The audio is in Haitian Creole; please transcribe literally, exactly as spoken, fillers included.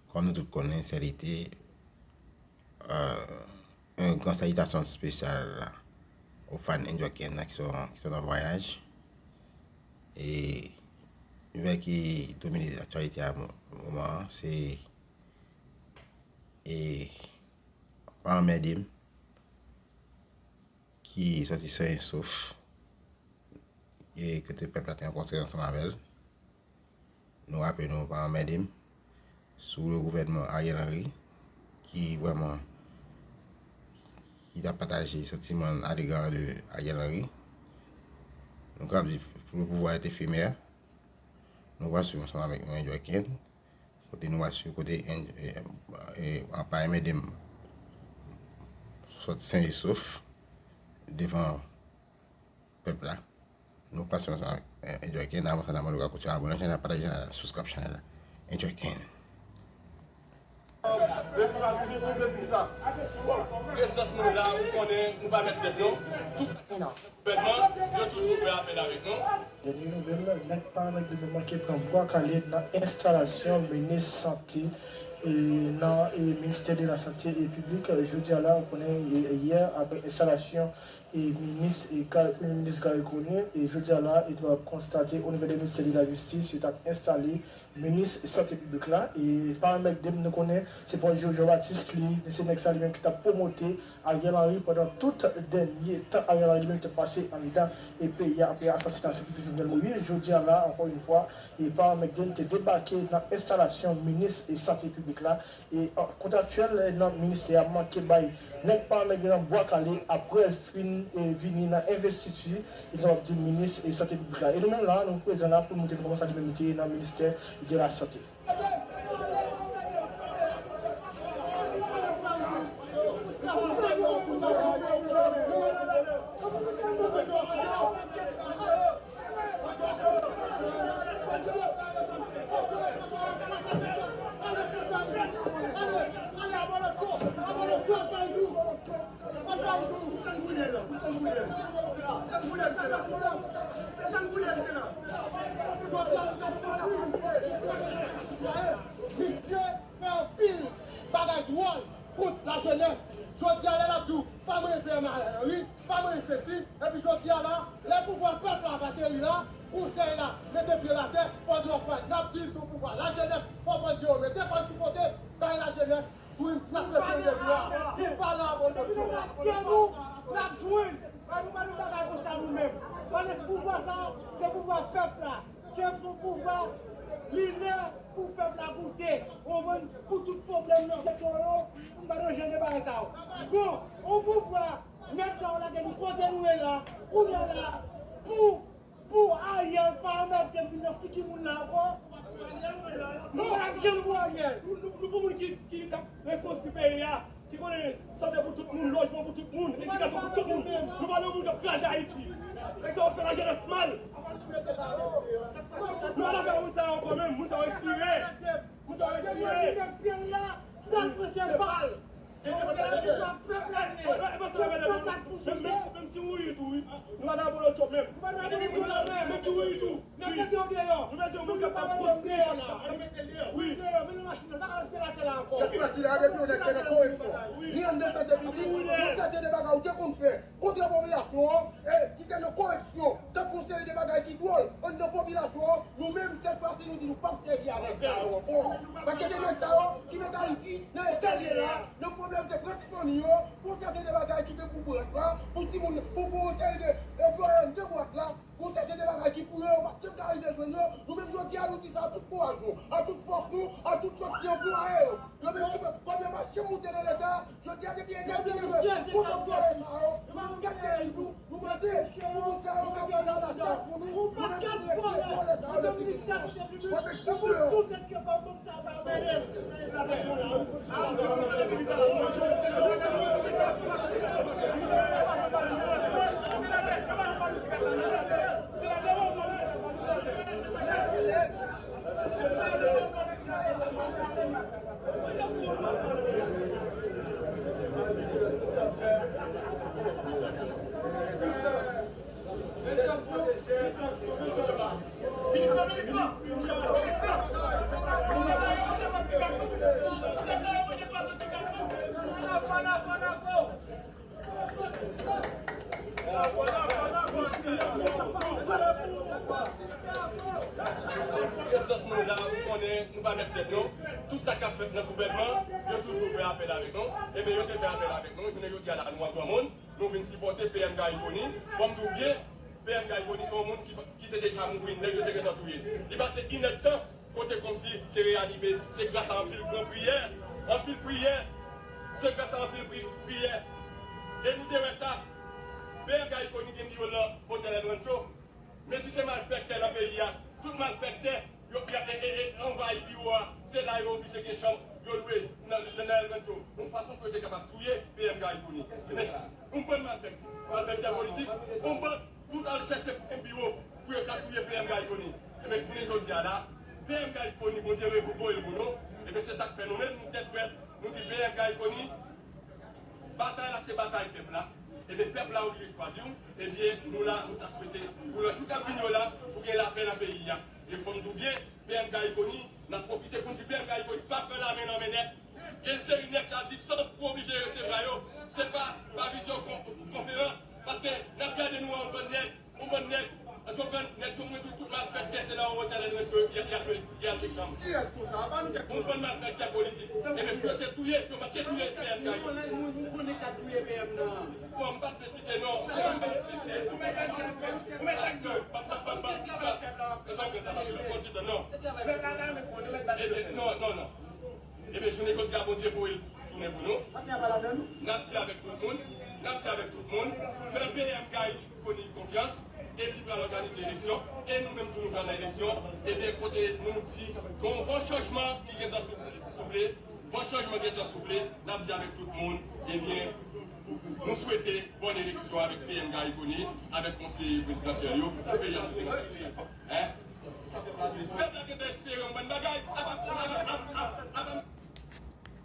Kòm nou tout konnen, sèlite, euh, yon gran salitasyon espesyal o fan Enjoy Ken nan ki sot, ki sot an vwayaj. E nouvèl ki domine aktyalite a mo-, moman an, se, e, pa anmède m, ki sòti sen e sof, e kote pèp la te rankontre ansanm avè l. Nou raple nou, pa anmède m, sou le gouvènman Ariel Henry, ki vrèman, ki t ap pataje santiman l alega de Ariel Henry. Nou kapab di, le pouvoir est éphémère. Nou va swiv ansanm avèk nou Enjoy Ken, kote nou va swiv kote en-, e, e, pa anmède m sot sen e sof devan pèp la. Nou pase ansanm avèk, eh, Enjoy Ken. Avan sa, n ap mande w ka kontinye abòne chanèl la, pataje chanèl la, subscribe chanèl la. Enjoy Ken. Bon, prezans nou la, ou konnen, nou pa mèt tèt nou. Tout sa gouvènman, yo toujou fè apèl avèk nou. Dènye nouvèl, nèg pa nèg de manke pran bwa kale nan enstalasyon minis sante, e, nan, e, ministè de la sante e piblik. Jodi a la, ou konnen, e, yè, apre enstalasyon e minis, e Ga-, Premye Minis Garry Conille, e jodi a la, e nou ap konstate, o nivo de ministè de la jistis, yo t ap enstale minis sante piblik la, e pa anmède m, nou konnen se Paul Jojo Baptiste li, se nèg sa li menm ki t ap pwomote Ariel Henry pandan tout dènye tan Ariel Henry li menm te pase anndan e peyi a apre asasina Prezidan Jovenel Moïse. Jodi a la, ankò yon fwa, e pa anmède m te debake nan enstalasyon minis e sante piblik la, e, a, kontaktyèl, e, nan ministè a manke bay nèg pa anmède nan bwa kale apre l fin, e, vini nan envestiti, e, nou ap di minis, e, sante piblik la. E nou menm la, nou prezan la pou nou montre nou kòman sa li menm li te ye nan ministè de la sante. Misye fè anpil bagay dwòl kont lajenès. Jodi a, lè l ap di w, pa manyen pè Ariel Henry, pa manyen sesi, epi jodi a la, lè pouvwa pèp la ap ateri la, konsèy la mete pye l atè, Bondye w ap wè, n ap di l sou pouvwa lajenès, fò Bondye yo mete kò l sou kote, bay lajenès, jwenn sa k rete de dwa, pou pale avè w, Bondye. Depi nou lage nou, n ap jwenn, pa nou, pa nou bagay konsa nou menm. Paske pouvwa sa, se pouvwa pèp la. Se pou pouvwa li lè pou pèp la goute, ou konprann, pou tout pwoblèm nan geto yo, pou n pa nan jan de bagay sa yo. Bon, yon pouvwa, nèg sa yo lage nou kote nou ye la, kounye a la, pou, pou Ariel pa anmède m vin nan figi moun la ankò. Nou pa ap janm pou Ariel. Nou, nou, nou pou moun ki, ki, k ap rekonstwi peyi a. Ki konnen sante pou tout moun, lojman pou tout moun, edikasyon pou tout moun. Nou pa nan moun k ap kraze Ayiti. Nèg sa yo fè lajenès mal. Nou pa nan afè moun sa yo ankò menm, moun sa yo espire. Moun sa yo espire. Sa k prese bal. Menm, menm, menm ti wouyi tou, wi. Nou pa nan Donald Trump menm. Menm ti wouyi tou. N ap mete yo deyò. Nou bezwen moun k ap poste. Wi. Wi, deyò, mennen machin nan, pa ka mete l atè la ankò. Sèt fwa si la, depi yon nèg te nan koripsyon, ni anndan sante piblik, yon sèten de bagay ou te konn fè kontre popilasyon an, e ki te nan koripsyon, tankou yon seri de bagay ki dwòl anndan popilasyon an, nou menm, sèt fwa si, nou di nou p ap sèvi avèk sa yo ankò. Paske se nèg sa yo ki met Ayiti nan eta l ye la, nan pwoblèm se pran ti fanmi yo, pou yon sèten de bagay ki te pou bwat la, pou timoun, pou, pou yon seri de, e, pwoblèm de bwat la, Pou sèten de bagay ki pou yo, yo p ap janm ka rive jwenn yo. Nou menm jodi a, nou di sa a tout kouraj nou, a tout fòs nou, a tout lòt ti anplwaye yo. Yo menm, kòm yo pa janm moute nan Leta, jodi a, depi enèmi yo kontan vòlè sa yo, nou menm gade nou, nou mande pou moun sa yo kapab nan lachè pou nou, nou menm pou nou retire vòlè sa yo nan figi nou an. Fò nou tout deyò. Nou, tout sa k ap fèt nan gouvènman, yo toujou fè apèl avèk nou. Ebyen, yo te fè apèl avèk nou. Jounen jodi a la, nou an granmoun, nou vin sipòte P M Garry Conille. Fò m di w byen, P M Garry Conille se yon moun ki, ki te deja mouri, nèg yo te gentan touye. Li pase inèdtan kote kòmsi se reyanime, se gras a anpil gran priyè, anpil priyè, se gras a anpil pri, priyè. E nou te wè sa, P M Garry Conille te di yo lan otèl El Rancho. Men si se malfèktè nan peyi a, tout malfèktè, yo, y ap e, e, e, anvayi biwo a, se la yo oblije gen chanm, yo lwe nan, nan, nan El Rancho. Yon fason pou yo te kapab touye P M Garry Conille. Men, yon bann malfèktè, malfèktè politik, yon bann, tout al chèche pou gen biwo, pou yo ka touye P M Garry Conille. Ebyen, jounen jodi a la, P M Garry Conille, Bondye revoye l pou nou. Ebyen, se sa k fè nou menm, nou tèt frèt, nou di P M Garry Conille, batay la se batay pèp la. Ebyen, pèp la oblije chwazi w. Ebyen, nou la, nou ta swete pou lòt jou k ap vini yo la, pou gen lapè nan peyi a. E fò m di w byen, P M Garry Conille, n ap pwofite pou n di P M Garry Conille pa pran lame nan men nèg. Gen seri nèg sa distans pou oblije resevwa yo. Se pa pa vizyo kon, konferans. Paske n ap gade nou an bann nèg, yon bann nèg, yon bann nèg yo mwen di tout malfèktè se nan otèl nèg yo y ap, y ap, y ap, y ap chanm. Kiyès konsa? Ba nou kèk non. Yon bann malfèktè politik. Ebyen pou yo te touye, yo manke touye P M Garry Conille. Yon lè moun ou konnen k ap touye P M nan. Bon, m pa t vle site non. Se yon malfèktè. Ou mèt ak non. Ban m, ban m, ban m, ban m, ban m. Fò ti tan non. Ebyen, non, non, non. Ebyen, jounen jodi a, Bondye voye l tounen pou nou. N ap di avèk tout moun, n ap di avèk tout moun, fè P M Garry Conille konfyans, e li pral òganize eleksyon, e nou menm tou nou pral nan eleksyon. Ebyen, kote nou di, gen yon van chanjman ki gentan sou, soufle, van chanjman gentan soufle, n ap di avèk tout moun, ebyen, nou swete bòn eleksyon avèk P M Garry Conille, avèk konseye prezidansyèl yo, pou peyi a sou tèt. Hein?